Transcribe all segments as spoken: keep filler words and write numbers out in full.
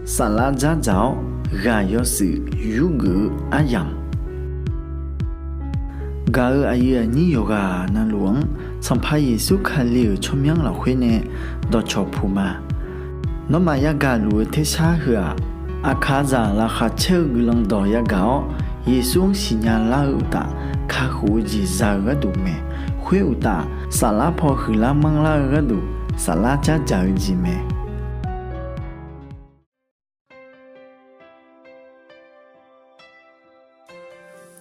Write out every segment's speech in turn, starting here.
Saflar dzardzaq-awr ghaq yawshuif yurgeuf-eu aryamq, gaq-euq aqyuif aqnyir yawqghaq navluf-anr Sanqpaq Yeqsur Kali-euq tsawrmyanr lafkhoer nae dawqcawq puq ma. Nawmaf yagaq luf-eu tersar heu-aq, aqkaqzaq laqkhaq caer-eu guiqlanq dawq yagaq-awr, Yeqsur-anr siqnya lar-eu uqtaf, kakhof-eu jeq za-eu gharduq mae. Khoer uqtaf, saflar paw huiqlar manrlar-eu gharduq, saflar dzardzaq-eu jeq mae.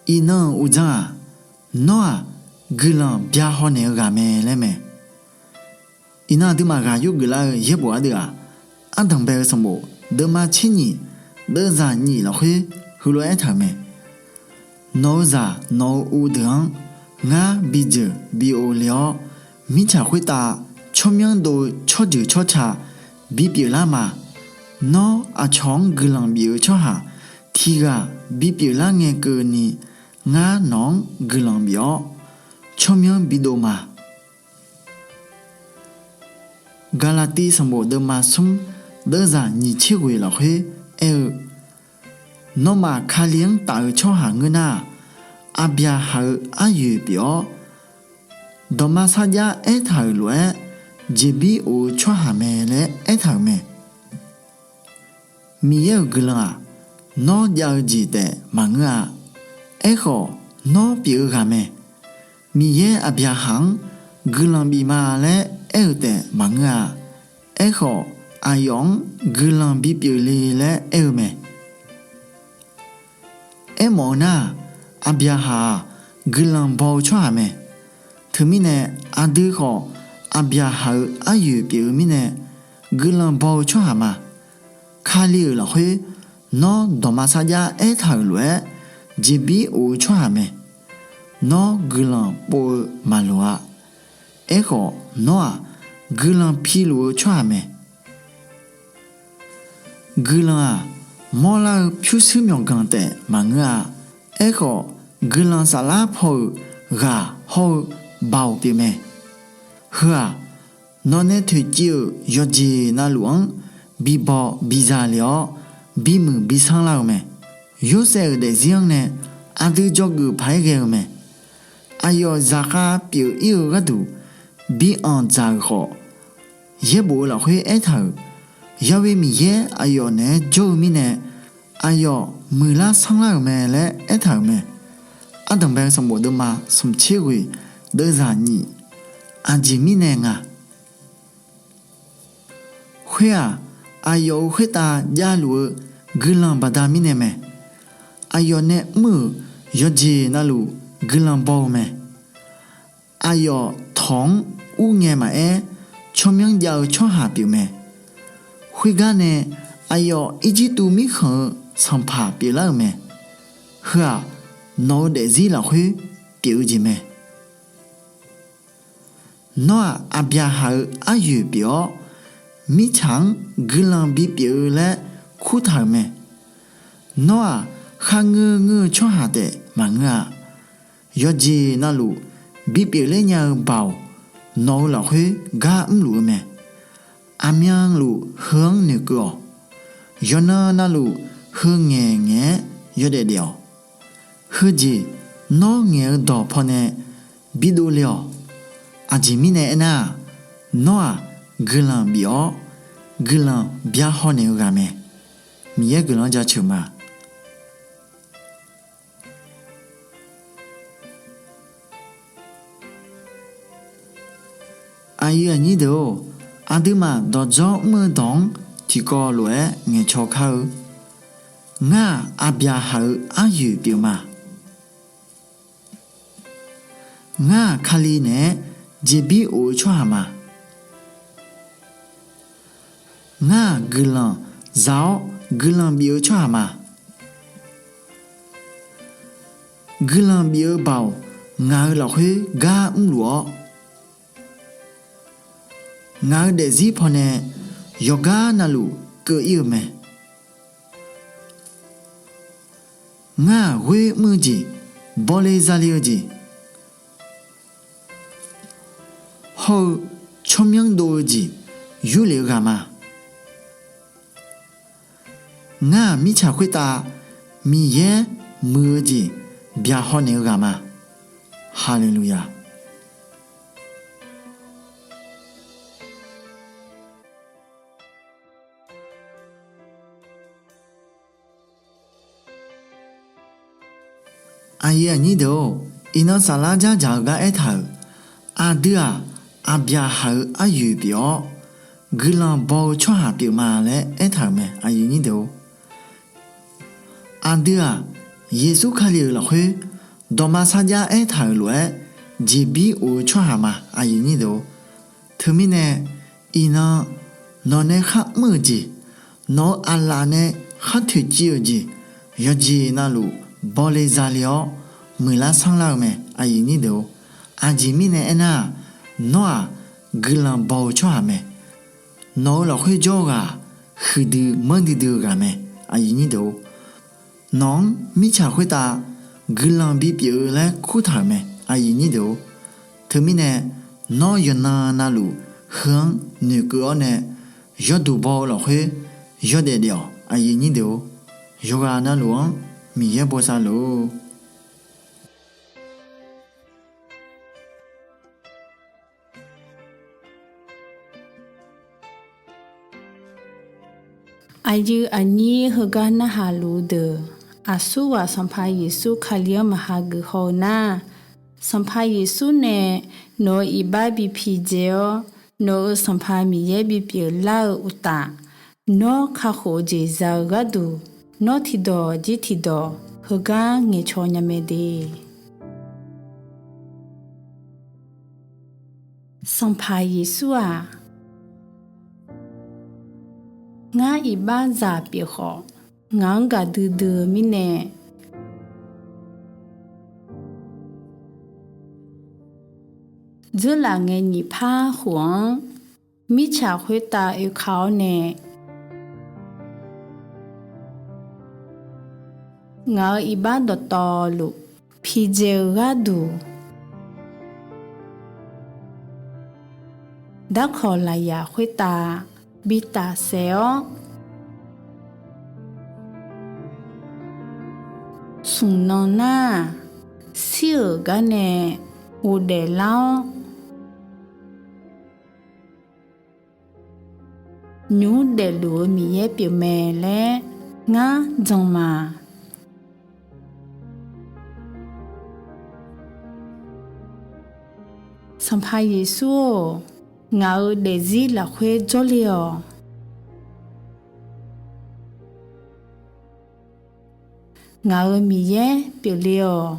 Iqnan-euq uqdzan-aq, Nawr-aq, guiqlanq byahaw naeq-eu ghaq mae laer mae. Iqnan aqduimaf ghaq yurgeuf lar-eu yaerbof ardeuv-aq, Ardanqbae-eu sanqbof deuvma tser nyif deuvzaq nyif lafkhoer heulof-aer aertaq-euq mae. Nawq-eu zaq nawq-eu uvdeuq-anr ngar bidzeuq bi ov le-awr, mirtsaq khoertav tsawrmyanr dov-eu tsawrjeuq tsawrca bipyeuf lar ma. Nawr aqcawq-anr guiqlanq bif-eu tsawrhaq tiq ghaq bipyeuf lar ngae keuvni, ngar nawq-anr guiqlanq bif-awr tsawrmyanr bidov ma. Gaqlaqtiv sanqbof deuvma smr deuvzaq nyiq tser ghoeq lafkhoer aer-eu, Nawmaf Kali-anr taf-eu tsawrhaq ngeur nar-aq, Aqbyaqhaq-eu aryoeq pyeuf-awr, dawqma sarjax aertaq-euq lof-aer jeqbir of-eu tsawrhaq mae laer aertaq-euq mae. Miqyaer-euq guiqlanq-aq, nawr jav-eu jeq taef maqngeur-a. Aerkhawf, nawr pyeuf-eu ghaq mae. Miqyaer Aqbyaqhaq-anr guiqlanq bif ma laer aer-eu taef maqngeur-a. Aerkhawf, aqyawf-anr guiqlanq bipyeuf le laer aer-eu mae. Aermawf-eu nar-aq, Aqbyaqhaq-aq, guiqlanq baw-eu tsawrhaq mae. Teumirnae, aqdui khawf Aqbyaqhaq-euq aryoeq pyeuf-eu mirnae, guiqlanq baw-eu tsawrhaq ma. Kali-euq lafkhoer nawr dawqma sarjax aertaq-euq lof-aer jeqbir of-eu tsawrhaq mae. Nawr guiqlanq pov-eu maqloq-a. Aerkhawf, nawr-aq, guiqlanq piluf-eu tsawrhaq mae. Guiqlanq-aq, mawrlar-eu pyurshuir myawqganq taef maqngeur-a. Aerkhawf, guiqlanq saflar paw-euq ghaq hawr-eu Baoq pyeufmae. Heu-aq, nawqnae toeqciv-euq yawqjeq navluf-anr bibaw biza le-awr, bimuiq bisanr lar-eu mae. Yorsaev-euq daefzir-anr nae aqdui dzawgeuf paq-aer ghae-eu mae. Aqyawf zaqkhav pyeuf-ir-eu gharduq bi anqdzaq-euq khawf, yaerbof-eu lafkhoer aertaq-euq, Ya'we Miqyaer aqyawf naeq-aer jawr-eu mirnae, aqyawf muiqlar sanrlar-euq mae laer aertaq-euq mae. Ardanqbae sanqbof deuvma smq tser ghoeq deuvzaq nyif. Aqjeq mirnae nga? Khoer-aq, aqyawf-euq khoertav javluf-eu guiqlanq baqda mirnae mae. Aqyawf nae mr-euq yawqjeq navluf guiqlanq baw-eu mae. Aqyawf tawq-anr urngae maqaer, tsawrmyanr jav-eu tsawrhaq pyeufmae. Khoergar nae aqyawf Irjirtuv mirkhanq-eu sanqpaq pyeuflar-euq mae. Heu-aq, nawq-eu daefzir lafkhoer pyeuf-eu jeq mae. Nawr-aq, Aqbyaqhaq-euq aryoeq pyeuf-awr, mirtsaq-anr guiqlanq bipyeuf-eu laer kurtaq-euq mae. Nawr-aq, kharngeur ngeur-eu tsawrhaq taef maqngeur-a. Yawqjeq navluf bipyeuf ler nya-eu Baoq nawq-eu lafkhoer gar mrluf-eu mae. Aqmyanluf heu-anr noeqkeuv-awq. Yawqnan navluf heu ngaeq ngaeq-aer yawdaef daef-awq. Heujeq nawr ngaeq-eu dawq pawnae bidov le-awq. Aqjeq mirnae aernar-aq, nawr-aq, guiqlanq bif-awr guiqlanq byahaw naeq-eu ghaq mae. Miqyaer guiqlanq-anr jaceuq ma. Aqyuif aqnyir deuq-or, aqduimaf dawqdzawr mr-eu dawq-anr tiqkawv lof-aer ngaeqcaw kar-eu. Ngar-aq, Aqbyaqhaq-euq aryoeq pyeufma. Ngar-aq, Kali naeq-aer jeqbir of-eu tsawrhaq ma. Ngar-aq, guiqlanq za-awr guiqlanq bif-eu tsawrhaq ma. Guiqlanq bif-eu Baoq ngaq-euq lafkhoer gar mrluf-awr, ngaq-euq daefzir pawnae yawqgar navluf keuv-ir-eu mae. Ngar-aq, ghoer mr-eu jeq, bawle zale-eu jeq, hawr-eu tsawrmyanr dov-eu jeq yurlef-eu ghaq ma. Ngar-aq mirtsaq khoertav Miqyaer muiq-eu jeq byaqhaw naeq-eu ghaq ma. Haleluya! Aqyuif aqnyir deuq-or, iqnan saflar dzardzaq-eu gar aertaq-euq, aqdui-aq, aqbyaqhaq-eu aryoeq pyeuf-awr, guiqlanq baw-eu tsawrhaq pyeuf ma laer aertaq-euq mae. Aqyuif aqnyir deuq-or, aqdui-aq, Yeqsur Kali-euq lafkhoer dawqma sarjax aertaq-euq lof-aer jeqbir of-eu tsawrhaq ma. Aqyuif aqnyir deuq-or, teumirnae iqnan nawq nae khar mr-euq jeq, nawq-eu aqlaf nae khar toeqciv-euq jeq, yawqjeq navluf bawle zale-awr muiqlar sanrlar-eu mae. Aqyuif aqnyir deuq-or, aqjeq mirnae aernar-aq, nawr-aq guiqlanq baw-eu tsawrhaq mae. Nawq-eu lafkhoer jawr-eu ghaq-aq, huiqdui manrdui dui-eu ghaq mae. Aqyuif aqnyir deuq-or, nawq-anr mirtsaq khoertav guiqlanq bipyeuf-eu laer kurtaq-euq mae. Aqyuif aqnyir deuq-or, teumirnae nawr yawqnan navluf heu-anr noeqkeuv-awr nae yawduq baw-eu lafkhoer yawdaef daef-awq. Aqyuif aqnyir deuq-or, yawqghaq navluf-anr Miqyaer bosav luf-ur. Aqyuif aqnyir heugar narhaq luf-eu deuq, aqsurghaq Sanqpaq Yeqsur Kali-anr maqha geuf haw-eu nar, Sanqpaq Yeqsur nae nawq-euq iqbax bi pidzae-awr, nawq-euq Sanqpaq Miqyaer bipyeuf lar-eu uqtaf, nawr kakhof-eu jeq za-eu gharduq, nawr tiqdawq jir tiqdawq heugar ngaeqcaw nya mae de. Sanqpaq Yeqsur-aq, ngar iqbaxzaq pyeuf khawf, ngaq-anr gaqdui dui-eu mirnae, dzeurlaf ngae nyiq par khof-anr mirtsaq khoertav oeka-awr nae, ngaq-euq iqbax dawqtawvluf pidzae-eu gharduq, darkawq lafyaq khoertav bi tafsaef-awr, smq nan nar-aq, shir-euq gar nae ghofdaef lar-awr, nymq mr daefluf-eu Miqyaer pyeufmae laer ngar jan ma. Sanqpaq Yeqsur-or, ngaq-euq daefzir lafkhoer jawrle-awq. Ngaq-euq Miqyaer pyeufle-awq.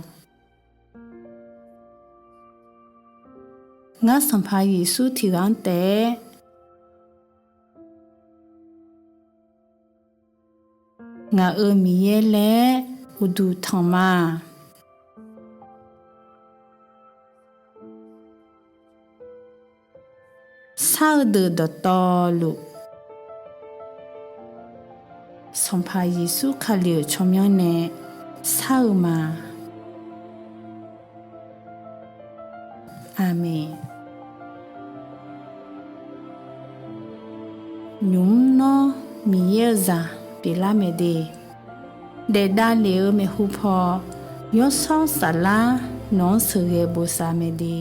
Ngar Sanqpaq Yeqsur tiqghaq-anr taef-aer ngaq-euq Miqyaer laer uqduq tanq ma. Shar-eu deuq dawqtawvluf, Sanqpaq Yeqsur Kali-euq tsawrmyanr nae shar-eu ma. Aqmeq. Nymq mr nawr Miqyaer-eu zaq pyeuflar mae de. Daefdav lef-eu maeqhu paw, Yawshawr Saflar nawq-anr sheuqghae bosav mae de.